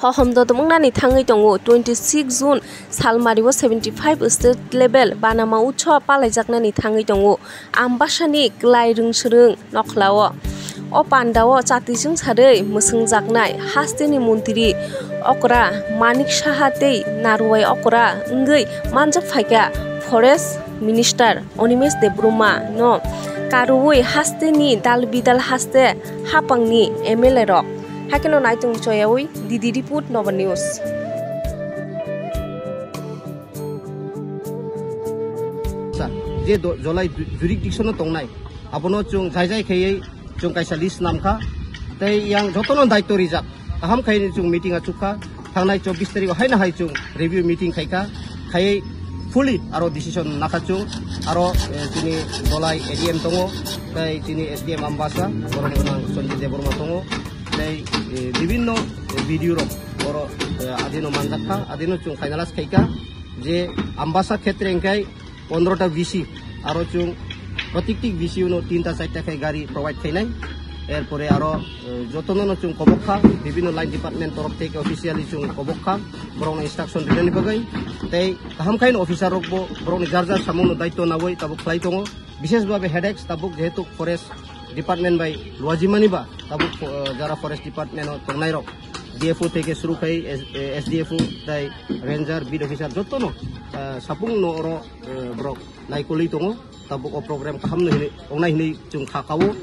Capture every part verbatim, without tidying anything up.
Kohom dodom wngnani thangwi tongo. Twenty six June salmario seventy five state level banama utsob palaijaknani thangwi tongo. Ambasani klai rwngswrwng nokhlao. O pandao chatichwng sarwi mwswngjaknai hasteni montri okra Manik Saha tei Naruwai okra wngwi manjak phaikha Forest Minister Animesh Debbarma no karwi hasteni dal bidal haste hapangni M L A rok. Hakeno naitung choyawi Didi Report Nobar News. Sa, je do-, jolai ju-, jurisdiction o tongnai, abono chwng jai jai khaiwi chwng kaisa list namkha, tei yang jotono daityo rijak, kaham khaini chwng meeting achukha, thangnai chobbish tarikh o haino hai chwng review meeting khaikha, khaiwi fully aro decision nakha chwng, aro, eh, chini jolai A D M tongo, tei chini S D M Ambasa, borok gwnang Sanjay Debbarma tongo, tei, eh, bibinno, eh, B D O rok oro, eh, adino manjakha, adino chwng finalize khaikha, je Ambasa khetre hwnkhe pondro ta V C, aro chwng protikti V C uno tinta charta khe gari provide khainai. Erpore aro, eh, jotono no chwng kobok kha, bibinno line department torof theke officially chwng kobok kha, borokno instruction rinani bagwi. Tei kaham khaino officer rokbo borokni jar jar samungno daityo nawi tabuk khlai tongo. Bishesh bhabe headaches tabuk jehetu forest department bai luajimani ba tabuk, eh, jara forest department o tongnai rok, D F O theke suru khai S-, eh, S D F O tei ranger, beat officer jotono, eh, sapungno oro, eh, borok naikolwi tongo. Tabuk o program kaham no hinwi, ongnai hinwi chwng kha kao.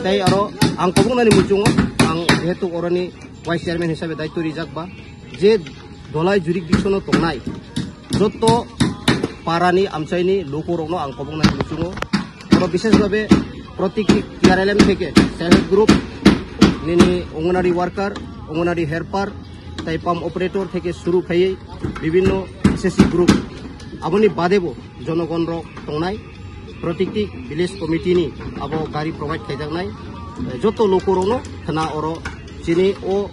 Tei aro ang koboknani muchungo ang jehetu oroni vice chairman hisabe daityo rijak ba, je dolai jurisdiction o tongnai joto parani amchaini lukurokno ang koboknani muchungo. Oro bishesh bhabe protikti T R L M theke self help group, nini Anganwadi worker, Anganwadi helper, tei pump operator theke suru khaiwi bibinno S S C group, aboni badebo jonogon rok tongnai, protikti village committee ni abo gari provide khaijaknai, eh, joto lukurokno khna oro chini o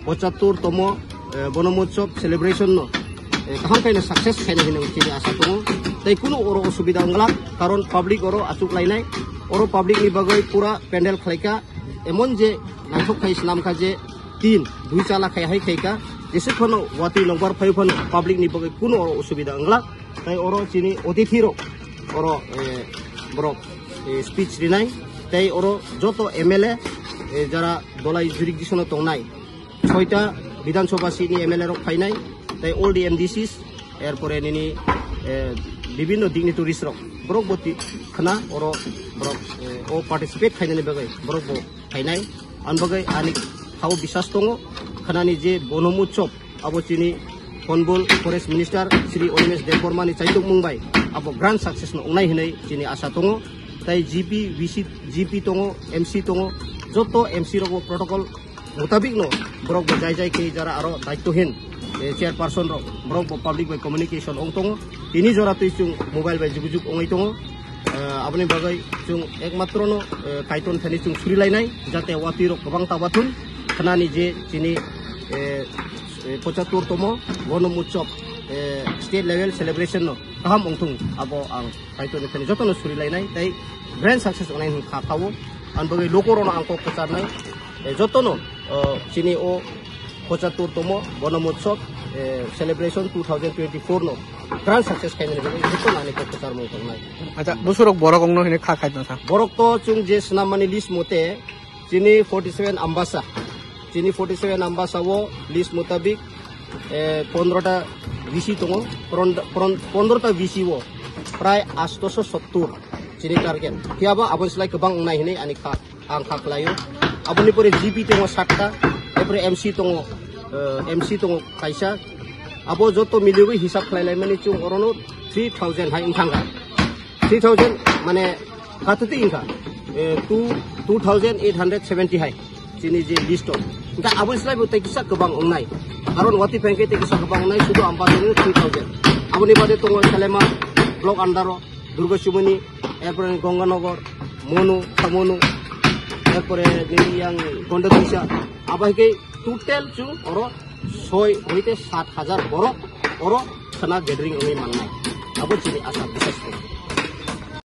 pochattor tomo, eh, Bonomotsob celebration no, eh, kaham khaino success khaina hinwi chini asa tongo. Tei kunu oro osubida wnglak, karon public oro achuk lainai, oro public ni bagwi pura pandal khlaikha, emon je naithok khai swnamkha je tin dui chala khai hai khaikha, jesuk phano watwi nokbar phai phano public ni bagwi kunu oro osubida wnglak. Tei oro chini otithi rok oro, eh, borok, eh, speech rinai, tei oro joto M L A, eh, jara dolai jurisdiction o tongnai, soita Bidhan Sabha seat ni M L A rok phainai, tei all the M D Cs, erpore nini, eh, bibinno dignitaries rok, borok bo ti-, khna oro borok, eh, o participate khainani bagwi borok bo phainai. Ang bagwi ani khao biswas tongo, khnani je Bonomotsob abo chini Honorable Forest Minister Shri Animesh Debbarma ni chaitukmung bai abo grand success no wngnai hinwi chini asa tongo. Tai G P, V C, G P tongo, M C tongo, joto M C rok bo protocol mutabik no borok bo jai jai khe jara aro daityohin, eh, chairperson rok borok bo public bai communication ong tongo. Tini jora twi chwng mobile bai jugujuk ongwi tongo. Eh, aboni bagwi chwng ekmatro no, eh, Kaitor thani chwng suri lainai, jate watwi rok kwbang ta bathun. Khnani je chini, eh, eh, pochattor tomo Bonomotsob, eh, state level celebration no kaham ongthung, abo ang Kaitor thani jotono suri lainai tei grand success ongnai hwn kha khao. Ang bagwi lukurokno ang kok kwcharnai, eh, jotono, eh, chini o pochattor tomo Bonomotsob, eh, celebration two thousand twenty-four no grand success khainani bagwi jotono ani kok kwcharmung tongnai. Acha, busurok borok ongno hini kha khai tongsa. Borok to chwng je swnam mani list mote chini forty seven Ambasa, chini forty seven Ambasa o list mutabik, eh, pondro ta V C tongo, pron-, pron-, pondro ta V C o prai astoso sottur chini target. Phiya ba abo slai kwbang wngnai hinwi ani kha. Ang kha khlaio. Aboni pore G P tongo satta, epore M C tongo, eh, M C tongo kaisa. Abo joto miliwi hisab khlai laimani chwng orono three thousand hai wngthangkha. Three thousand mane katati wngkha, eh, two, two thousand eight hundred seventy hai chini je list o. Wngkha abo slai bo tei kisa kwbang wngnai. Karon wati phai khe tei kisa kwbang wngnai, sudu Ambasa ni three thousand. Aboni bade tongo Salema block under o. Durga Sumoni, erpore Ganganagar, Monu, Samonu, erpore nini yang Gonda Tuisa, abo hai khe total chwng oro soi hoite sat hajar borok oro khana gathering wngwi mannai. Abo chini asa bisas khe.